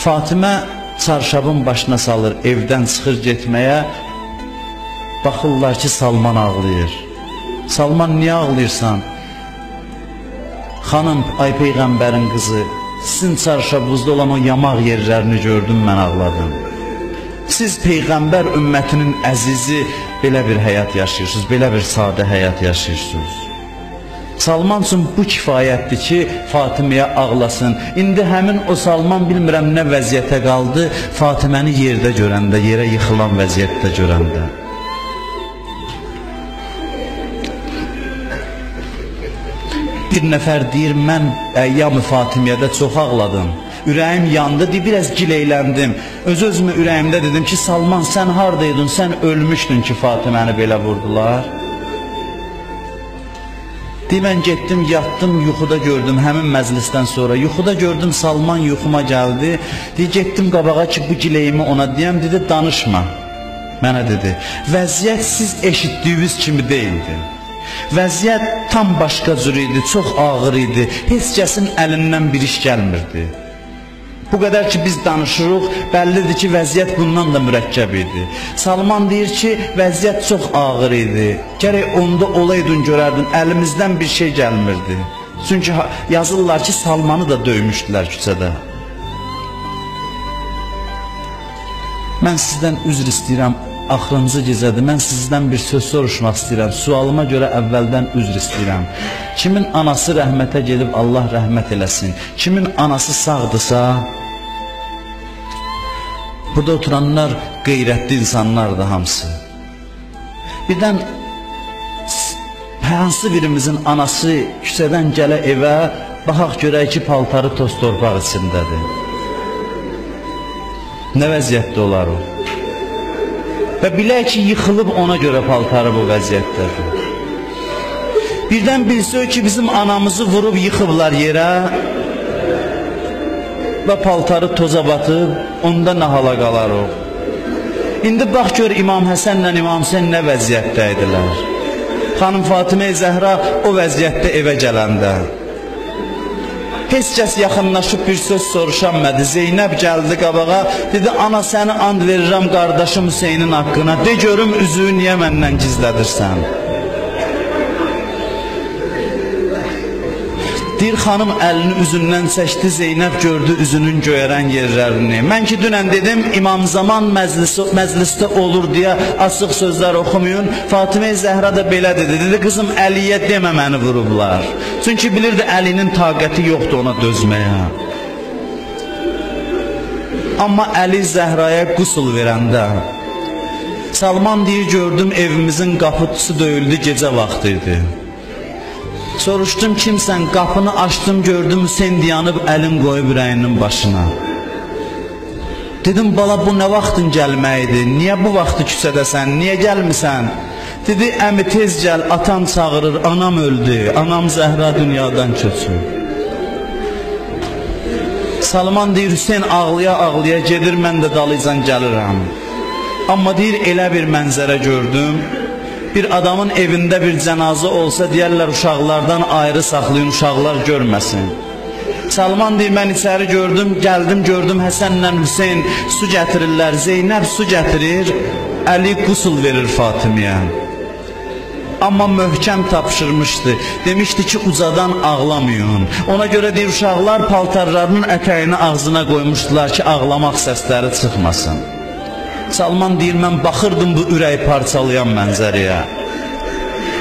Fatimə çarşabın başına salır, evdən çıxır getməyə. Baxırlar ki, Salman ağlayır. Salman, niyə ağlayırsan? Xanım, ay Peyğəmbərin qızı, sizin çarşabınızda olan o yamaq yerlərini gördüm, mən ağladım. Siz Peyğəmbər ümmətinin əzizi belə bir həyat yaşayırsınız, belə bir sadə həyat yaşayırsınız. Salman üçün bu kifayətdir ki, Fatiməyə ağlasın. İndi həmin o Salman bilmirəm nə vəziyyətə qaldı, Fatiməni yerdə görəndə, yerə yıxılan vəziyyətdə görəndə. Bir nəfər deyir, mən əyyam-ı Fatimiyədə çox ağladım. Ürəyim yandı, deyir, biraz gileyləndim. Öz-özümə ürəyimdə dedim ki, Salman, sən haradaydın, sən ölmüşdün ki, Fatiməni belə vurdular. Deyir, mən getdim, yatdım, yuxuda gördüm həmin məclisdən sonra. Yuxuda gördüm, Salman yuxuma gəldi. Deyir, getdim qabağa ki, bu gileyimi ona deyəm, dedi, danışma. Mənə dedi, vəziyyət siz eşitdiyiniz kimi deyildi. Vəziyyət tam başqa cür idi, çox ağır idi. Heç kəsin əlindən bir iş gəlmirdi. Bu qədər ki, biz danışırıq, bəllidir ki, vəziyyət bundan da mürəkkəb idi. Salman deyir ki, vəziyyət çox ağır idi. Gərək onda olaydın, görərdin, əlimizdən bir şey gəlmirdi. Çünki yazırlar ki, Salmanı da döymüşdülər küçədə. Mən sizdən üzr istəyirəm, axırıncı gecədir, mən sizdən bir söz soruşmaq istəyirəm. Sualıma görə əvvəldən üzr istəyirəm. Kimin anası rəhmətə gedib, Allah rəhmət eləsin. Kimin anası sağdırsa, burada oturanlar qeyrətli insanlardır hamısı. Birdən hansı birimizin anası küçədən gələ evə, baxaq görək ki, paltarı toz torpaq içindədir. Nə vəziyyətdə olar o? Və bilək ki, yıxılıb ona görə paltarı bu vəziyyətdədir. Birdən bilsək ki, bizim anamızı vurub yıxıblar yerə və paltarı toza batıb, onda nə hala qalar o? İndi bax gör İmam Həsənlə İmam Hüseyn nə vəziyyətdə idilər. Xanım Fatimə Zəhra o vəziyyətdə evə gələndə. Heç kəs yaxınlaşıb bir söz soruşanmadı. Zeynəb gəldi qabağa, dedi, ana səni and verirəm qardaşım Hüseynin haqqına. De görüm üzüyü niyə məndən gizlədirsən? Deyir, xanım əlini üzündən çəkdi, Zeynəb gördü üzünün göyərən yerlərini. Mən ki, dünən dedim, İmam Zaman məclisdə olur deyə açıq sözlər oxumayın. Fatimə Zəhra da belə dedi, dedi, qızım Əliyə demə məni vurublar. Çünki bilirdi Əlinin taqəti yoxdur ona dözməyə. Amma Əli Zəhraya qusul verəndə, Salman deyir, gördüm evimizin qapısı döyüldü, gecə vaxtı idi. Soruşdum, kimsən? Qapını açdım, gördüm Hüseyn dayanıb, əlin qoyub ürəyinin başına. Dedim, bala, bu nə vaxtın gəlməyidir? Niyə bu vaxtı küçədəsən? Niyə gəlmisən? Dedi, əmi tez gəl, atam çağırır, anam öldü, anam Zəhra dünyadan köçür. Salman deyir, Hüseyn ağlaya ağlaya gedir, mən də dalıcan gəlirəm. Amma deyir, elə bir mənzərə gördüm. Bir adamın evində bir cənazə olsa, deyərlər uşaqlardan ayrı saxlayın, uşaqlar görməsin. Salman deyir, mən içəri gördüm, gəldim, gördüm Həsənlə Hüseyn su gətirirlər, Zeynəb su gətirir, Əli qusul verir Fatimiyə. Amma möhkəm tapşırmışdı, demişdi ki, ucadan ağlamayın. Ona görə deyir, uşaqlar paltarlarının ətəyini ağzına qoymuşdular ki, ağlamaq səsləri çıxmasın. Salman deyir, mən baxırdım bu ürək parçalayan mənzəriyə.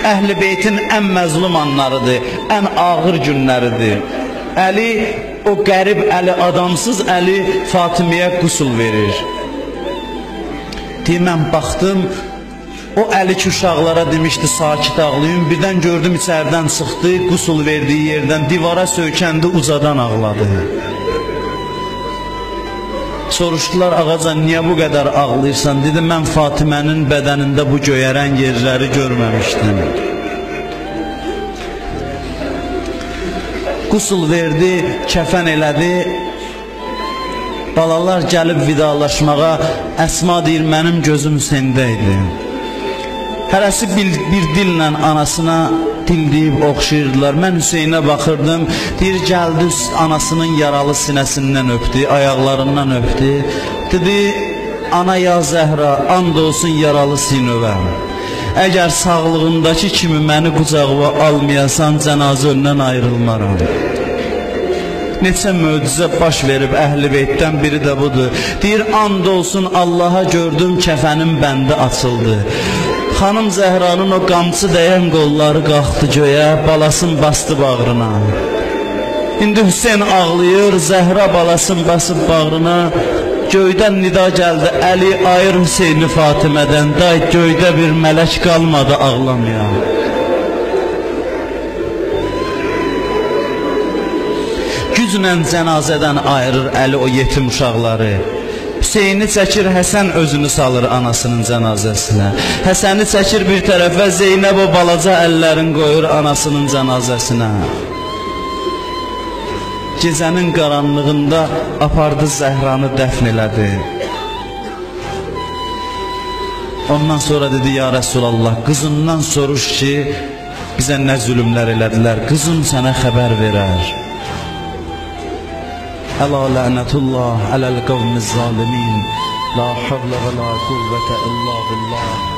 Əhl-i Beytin ən məzlum anlarıdır, ən ağır günləridir. Əli, o qərib Əli, adamsız Əli Fatimiyə qusul verir. Deyir, mən baxdım, o Əli ki uşaqlara demişdi, sakit ağlayın. Birdən gördüm içərdən çıxdı, qusul verdiyi yerdən divara söykəndi, ucadan ağladı. Soruşdular, ağacan, niyə bu qədər ağlayırsan? Dedi, mən Fatimənin bədənində bu göyərən yerləri görməmişdim. Qusul verdi, kəfən elədi. Balalar gəlib vidalaşmağa, Əsma deyir, mənim gözüm Hüseyndə idi. Hərəsi bir dillə anasına dil deyib oxşayırdılar. Mən Hüseynə baxırdım, deyir, gəldi anasının yaralı sinəsindən öpdü, ayaqlarından öpdü. Dedi, ana ya Zəhra, and olsun yaralı sinövəm. Əgər sağlığındakı kimi məni qucağıma almayasan, cənazə öndən ayrılmaram. Neçə möcüzə baş verib Əhl-i Beytdən biri də budur. Deyir, and olsun Allaha gördüm, kəfənin bəndi açıldı. Xanım Zəhranın o qamçı dəyən qolları qalxdı göyə, balasın bastı bağrına. İndi Hüseyn ağlayır, Zəhra balasın basıb bağrına. Göydən nida gəldi, Əli ayır Hüseyni Fatimədən, day göydə bir mələk qalmadı ağlamaya. Güclə cənazədən ayırır Əli o yetim uşaqları. Hüseyni çəkir, Həsən özünü salır anasının cənazəsinə. Həsəni çəkir bir tərəfə, Zeynəb o balaca əllərin qoyur anasının cənazəsinə. Gecənin qaranlığında apardı Zəhranı dəfn elədi. Ondan sonra dedi, ya Rəsulallah, qızından soruş ki, bizə nə zülümlər elədilər, qızım sənə xəbər verər. Əla lənətullah ələl qavmiz zalimin, la havlə və la quvvətə illə billah.